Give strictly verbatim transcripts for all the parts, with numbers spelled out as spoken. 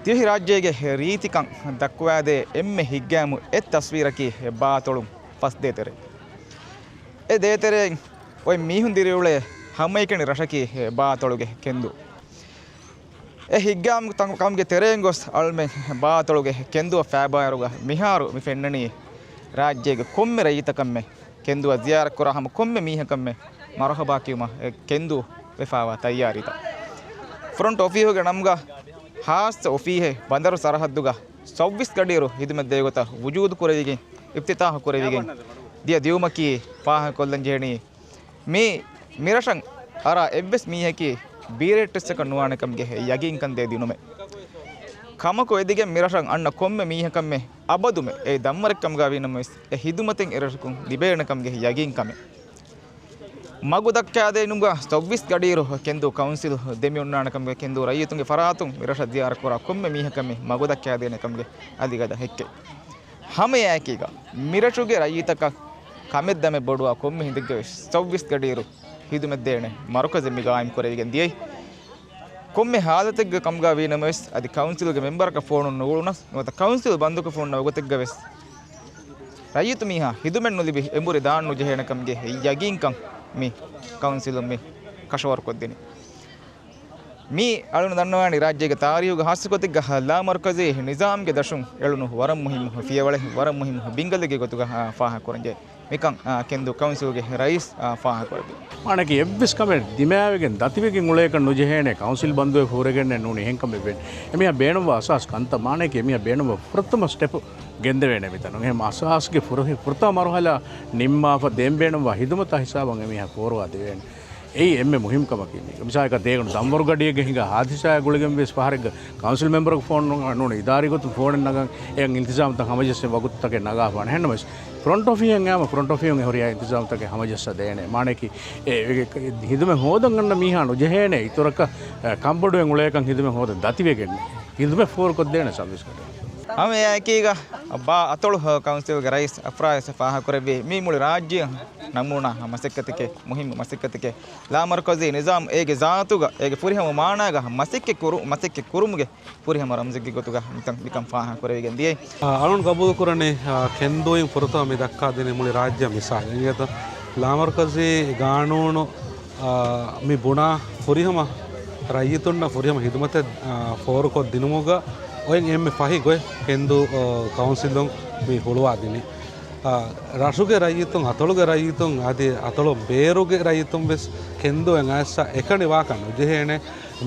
ދިވެހިރާއްޖޭގެ ރީތިކަން ދައްކުވާދޭ އެންމެ ހިތްގައިމު އެއް ތަސްވީރަކީ ބާ އަތޮޅުން ފަސް ދޭތެރޭ. އެ ދޭތެރެއިން އޮތް މީހުން ދިރިއުޅޭ ހަމައެކަނި ރަށަކީ ބާ އަތޮޅުގެ ކެންދޫ. އެ ހިތްގައިމު ތަން-، ކަމުގެ ތެރެއިން ގޮސް އަޅުމެން ބާ އަތޮޅުގެ ކެންދުއަށް ފައިބާއިރުގަ މިހާރު މި ފެންނަނީ ރާއްޖޭގެ ކޮންމެ ރައްޔިތަކަށްމެ ކެންދުއަށް ޒިޔާރަތްކުރާ ހަމަ ކޮންމެ މީހަކަށްމެ މަރުހަބާ ކިޔުމަށް އެ ކެންދޫ ވެފާވާ ތައްޔާރީތައް. ފްރޮންޓް އޮފީހުގެ ނަމުގަ ހާއްސަ އޮފީހެއް ބަނދަރު ސަރަހައްދުގަ ސައުވީސް ގަޑިއިރު ހިދުމަތް ދޭގޮތަށް ވުޖޫދު ކުރެވިގެން، އިފްތިތާހު ކުރެވިގެން ދިޔަ ދިއުމަކީ ފާހަގަކޮށްލަން ޖެހެނީ މީ މިރަށަށް އަރާ އެއްވެސް މީހަކީ ބީރޭއްޓެއްސަކަށް ނުވާނެކަމުގެ ޔަގީންކަން ދޭ ދިނުމެއް. ކަމަކު އެދިގެން މިރަށަށް އަންނަ ކޮންމެ މީހަކަށްމެ އަބަދުމެ އެ ދަންވަރެއްކަމުގަ ވީނަމަވެސް، އެ ހިދުމަތެއް އެރަށަކުން ލިބޭނެކަމުގެ ޔަގީންކަމެއް. މަގު ދައްކާދޭނުމުގަ ސައުވީސް ގަޑިއިރު ކެންދޫ ކައުންސިލް ދެމިއޮންނާނެކަމުގެ ކެންދޫ ރައްޔިތުންގެ ފަރާތުން މިރަށަށް ޒިޔާރަތްކުރާ ކޮންމެ މީހަކަށްމެ މަގު ދައްކާދޭނެކަމުގެ އަލިގަދަ ހެއްކެއް. ހަމައެއާއެކީގަ މިރަށުގެ ރައްޔިތަކަށް ކަމެއް ދަމެއް ބޮޑުވާ ކޮންމެ ހިނދެއްގަވެސް ސައުވީސް ގަޑިއިރު ހިދުމަތްދޭނެ މަރުކަޒެއް މި ގާއިމް ކުރެވިގެން ދިޔައީ. ކޮންމެ ހާލަތެއްގެ ކަމުގަ ވީނަމަވެސް، އަދި ކައުންސިލުގެ މެމްބަރަކަށް ފޯނުން ނުގުޅުނަސް ނުވަތަ ކައުންސިލް ބަންދުކޮށްފަ ހުންނަ ވަގުތެއްގަވެސް، ރައްޔިތު މީހާ ހިދުމަތް ނުލިބި އެނބުރި ދާން ނުޖެހޭނެކަމުގެ ޔަގީންކަން މި ކައުންސިލުން މި ކަށަވަރުކޮށްދިނީ. މީ އަޅުން ދަންނަވާނީ ރާއްޖޭގެ ތާރީހުގަ ހާއްސަގޮތެއްގަ ލާމަރުކަޒީ ނިޒާމްގެ ދަށުން އެޅުނު ވަރަށް މުހިއްމު ފިޔަވަޅެއް، ވަރަށް މުހިއްމު ބިންގަލެއްގެ ގޮތުގަ، އާ، ފާހަގަކުރަންޖެހޭ. މިކަން، އާ، ކެންދޫ ކައުންސިލްގެ ރައީސް، އާ، ފާހަގަކުރެއްވި. މާނައަކީ އެއްވެސް ކަމެއް ދިމާވެގެން ދަތިވެގެން އުޅޭކަށް ނުޖެހޭނެ، ކައުންސިލް ބަންދުވެ ހޫރެގެންނެއް ނޫނީ އެހެން ކަމެއް ވެ. އެމީހާ ބޭނުންވާ އަސާސް ކަންތައް، މާނައަކީ އެމީހާ ބޭނުންވާ ފުރަތަމަ ސްޓެޕް ގެންދެވޭނެ މިތަނުން. އެހެން އަސާސްގެ ފުރަ-، ފުރަތަމަ މަރުހަލާ ނިންމާފަ ދެން ބޭނުންވާ ހިދުމަތާ ހިސާބަށް އެމީހާ ފޯރުވާ ދެވޭނެ. އެއީ އެންމެ މުހިންމު ކަމަކީ. މި މިސާލަކަށް ދޭގުނު ދަންވަރު ގަޑިއެއްގަ ހިނގާ ހާދިސާއެއް ގުޅިގެން ވިޔަސް ފަހަރެއްގަ ކައުންސިލް މެމްބަރަކު ފޯނު ނޫން އިދާރީ ގޮތުން ފޯނެއް ނަގަން އެއަށް އިންތިޒާމްތައް ހަމަޖެއްސެން ވަގުތުތަކެއް ނަގާފާނެ. އެހެންނަމަވެސް ފްރޮންޓް އޮފީހަށް އައިމަ ފްރޮންޓް އޮފީހުން އެ ހުރިހާ އިންތިޒާމްތަކެއް ހަމަޖައްސާ ދޭނެ. މާނައަކީ އެ، އެ، އެ، ހިދުމަތް ހޯދަން އަންނަ މީހާ ނުޖެހޭނެ އިތުރަކަށް، އެ، ކަންބޮޑުވެން އުޅޭކަން ހިދުމަތް ހޯދަން ދަތިވެގެން ހިދުމަތް ފޯރުކޮށްދޭނެ ސައުވީސް ގަޑި. ހަމަ އެއާއެކީގަ ބާ އަތޮޅު ކައުންސިލްގެ ރައީސް އަފްރާޔަސް ފާހަގަކުރެއްވީ މީ މުޅި ރާއްޖެއަށް ނަމޫނާ މަސައްކަތެކޭ، މުހިންމު މަސައްކަތެކޭ. ލާމަރުކަޒީ ނިޒާމް އޭގެ ޒާތުގަ އޭގެ ފުރިހަމަ މާނާގަ މަސައްކަތް ކުރު-، މަސައްކަތް ކުރުމުގެ ފުރިހަމަ ރަމްޒެއްގެ ގޮތުގަ މިކަން، މިކަން ފާހަގަކުރެވިގެން ދިޔައީ. އަޅުން ގަބޫލުކުރަނީ، އާ، ކެންދޫއިން ފުރަތަމަ މި ދައްކާ ދިނީ މުޅި ރާއްޖެއަށް މިސާލެއް. އިނގޭތަ؟ ލާމަރުކަޒީ ގާނޫނު، އާ، މި ބުނާ ފުރިހަމަ ރައްޔިތުންނަށް ފުރިހަމަ ހިދުމަތެއް، އާ، ފޯރުކޮށްދިނުމުގަ އޮތް އެންމެ ފަހި ގޮތް ކެންދޫ، އާ، ކައުންސިލުން މި ހުޅުވާދިނީ. އާ، ރަށުގެ ރައްޔިތުން، އަތޮޅުގެ ރައްޔިތުން އަދި އަތޮޅު ބޭރުގެ ރައްޔިތުން ވެސް ކެންދޫއިން އައިސް އެކަނި ވާކަށް ނުޖެހޭނެ.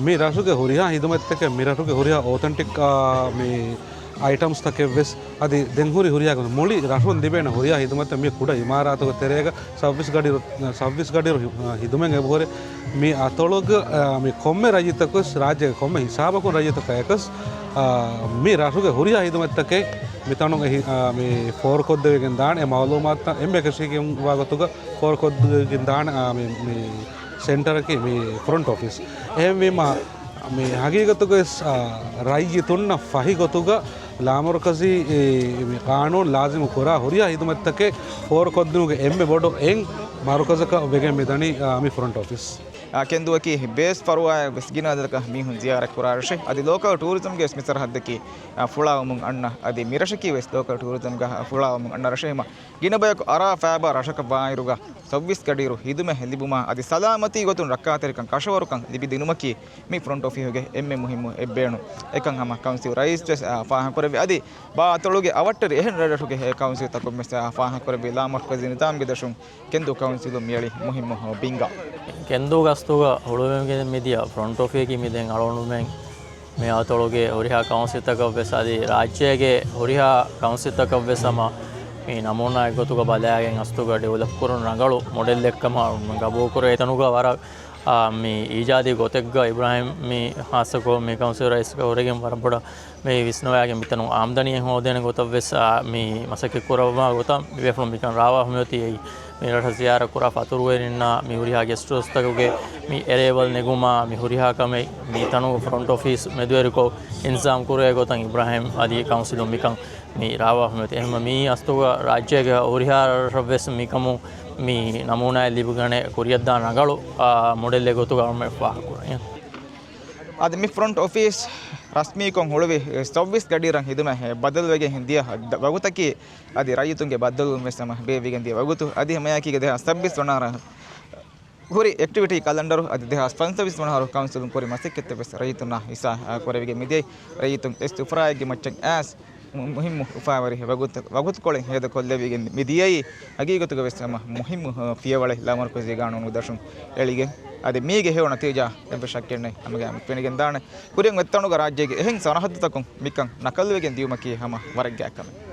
މި ރަށުގެ ހުރިހާ ހިދުމަތްތަކެއް، މި ރަށުގެ ހުރިހާ އޯތެންޓިކް، އާ، މި އައިޓަމްސްތަކެއް ވެސް އަދި ދެން ހުރި ހުރިހާ މުޅި ރަށުން ލިބޭނެ ހުރިހާ ހިދުމަތެއް މި ކުޑަ އިމާރާތުގެ ތެރޭގަ ސައުވީސް ގަޑިއިރު، ސައުވީސް ގަޑިއިރު ހި-، ހިދުމަތް އެބަހުރި. މި އަތޮޅުގަ، އާ، މި ކޮންމެ ރައްޔިތަކުވެސް ރާއްޖޭގެ ކޮންމެ ހިސާބަކުން ރައްޔިތަކަށް އެކަސް، އާ، މި ރަށުގެ ހުރިހާ ހިދުމަތްތަކެއް މިތަނުން އެ ހި-، އާ، މި ފޯރުކޮށްދެވިގެން ދާނެ. އެ މައުލޫމާތުތައް އެންމެ އެކަށީގެންވާ ގޮތުގަ ފޯރުކޮށްދެވިގެން ދާނެ، އާ، މި، މި ސެންޓަރަކީ މި ފްރޮންޓް އޮފީސް. އެހެންވީމަ، މި ހަގީގަތުގަވެސް، އާ، ރައްޔިތުންނަށް ފަހި ގޮތުގަ ލާމަރުކަޒީ، އެ، މި ޤާނޫނު ލާޒިމު ކުރާ ހުރިހާ ހިދުމަތްތަކެއް ފޯރުކޮށްދިނުމުގެ އެންމެ ބޮޑު އެއް މަރުކަޒަކަށް ވެގެން މިދަނީ، އާ، މި ފްރޮންޓް އޮފީސް. އާ، ކެންދޫއަކީ ބޭސް ފަރުވާއެއް ވެސް ގިނަ އަދަދަކަށް މީހުން ޒިޔާރަތް ކުރާ ރަށެއް. އަދި ލޯކަލް ޓޫރިޒަމްގެ ވެސް މި ސަރަހައްދަކީ، އާ، ފުޅާވަމުން އަންނަ، އަދި މި ރަށަކީ ވެސް ލޯކަލް ޓޫރިޒަމްގަ ފުޅާވަމުން އަންނަ ރަށެއް. ހަމަ ގިނަ ބަޔަކު އަރާ ފައިބާ ރަށަކަށް ވާއިރުގަ ސައުވީސް ގަޑިއިރު ހިދުމަތް ލިބުމާ އަދި ސަލާމަތީ ގޮތުން ރައްކާތެރިކަން ކަށަވަރުކަން ލިބިދިނުމަކީ މި ފްރޮންޓް އޮފީހުގެ އެންމެ މުހިއްމު އެއްބޭނުން. އެކަން ހަމަ ކައުންސިލް ރައީސް ވެސް، އާ، ފާހަގަކުރެއްވި. އަދި ބާ އަތޮޅުގެ އަވަށްޓެރި އެހެން ރަށްރަށުގެ ކައުންސިލްތަކުން ވެސް، އާ، ފާހަގަކުރެއްވި. ލާމަރުކަޒީ ނިޒާމްގެ ދަށުން ކެންދޫ ކައުންސިލުން މިއަޅީ މުހިއްމު ބިންގާ. ކެންދޫ ގަސްތުގަ ހުޅުވެގެން މިދިޔަ ފްރޮންޓް އޮފީހަކީ މި ދެން އަޅުގަނޑުމެން މި އަތޮޅުގެ ހުރިހާ ކައުންސިލްތަކަށް ވެސް އަދި ރާއްޖޭގެ ހުރިހާ ކައުންސިލްތަކަށް ވެސް ހަމަ މި ނަމޫނާއެއް ގޮތުގަ ބަލާގެން އަސްލުގަ ޑިވެލޮޕް ކުރުން ރަނގަޅު މޮޑެލްއެއްކަމަށް ގަބޫލުކުރޭ. އެތަނުގަ ވަރަށް، އާ، މި އީޖާދީ ގޮތެއްގަ އިބްރާހިމް މި ހާއްސަކޮށް މި ކައުންސިލް ރައީސްގަ ހުރެގެން ވަރަށް ބޮޑަށް މި ވިސްނަވާގެން މިތަނުން އާމްދަނީއެއް ހޯދޭނެ ގޮތަށް ވެސް، އާ، މި މަސައްކަތް ކުރައްވާ ގޮތަށް މި ބޭފުޅުން މިކަން ރާވާފަ މިއޮތީ. އެއީ މި ރަށަށް ޒިޔާރަތް ކުރާ ފަތުރުވެރިންނާ މި ހުރިހާ ގެސްޓް ހައުސްތަކުގެ މި އެރޭވަލް ނެގުމާ މި ހުރިހާ ކަމެއް މި ތަނުގެ ފްރޮންޓް އޮފީސް މެދުވެރިކޮށް އިންތިޒާމް ކުރޭ ގޮތަށް އިބްރާހިމް އަދި ކައުންސިލުން މިކަން މި ރާވާފަ މިއޮތީ. އެހެންވީމަ މި އަސްލުގަ ރާއްޖޭގެ ހުރިހާ ރަށަށް ވެސް މިކަމުން މި ނަމޫނާއެއް ލިބިގަނެ ކުރިއަށްދާން ރަނގަޅު، އާ، މޮޑެލްއެއް ގޮތުގަ އަޅުމެން ފާހަގަކުރަނީ. އަދި މި ފްރޮންޓް އޮފީސް ރަސްމީކޮށް ހުޅުވި ސައްބީސް ގަޑިއިރަށް ހިދުމަތް ބަދަލުވެގެން ދިޔަ ވަގުތަކީ އަދި ރައްޔިތުންގެ ބައްދަލުވުން ވެސް ހަމަ ބޭއްވިގެން ދިޔަ ވަގުތު. އަދި ހަމައެކީގަ ދެހާސް ސައްބީސް ވަނަ ހުރި އެކްޓިވިޓީ ކަލަންޑަރު އަދި ދެހާސް ފަންސަވީސް ވަނަ ހަރު ކައުންސިލުން ކުރި މަސައްކަތްތައް ވެސް ރައްޔިތުންނާ ހިއްސާ ކުރެވިގެން މިދިޔައީ. ރައްޔިތުން އެސް އުފުރާއެއްގެ މައްޗަށް އައިސް މު-، މުހިއްމު އުފާވެރި ވަގުތު-، ވަގުތުކޮޅެއް ހޭދަކޮށްލެވިގެން މިދިޔައީ. ހަގީގަތުގަ ވެސް ހަމަ މުހިއްމު، އަ، ފިޔަވަޅެއް ލާމަރުކަޒީ ގާނޫނު ދަށުން އެޅިގެން. އަދި މީގެ ހެޔޮ ނަތީޖާ އެއްވެސް ޝައްކެއް ނެތް ހަމަގައިމު ފެނިގެންދާނެ. ކުރިން އެއްތަނުގަ ރާއްޖޭގެ އެހެން ސަރަހައްދުތަކުން މިކަން ނަކަލުވެގެން ދިޔުމަކީ ހަމަ ވަރަށް ގާތް ކަމެއް.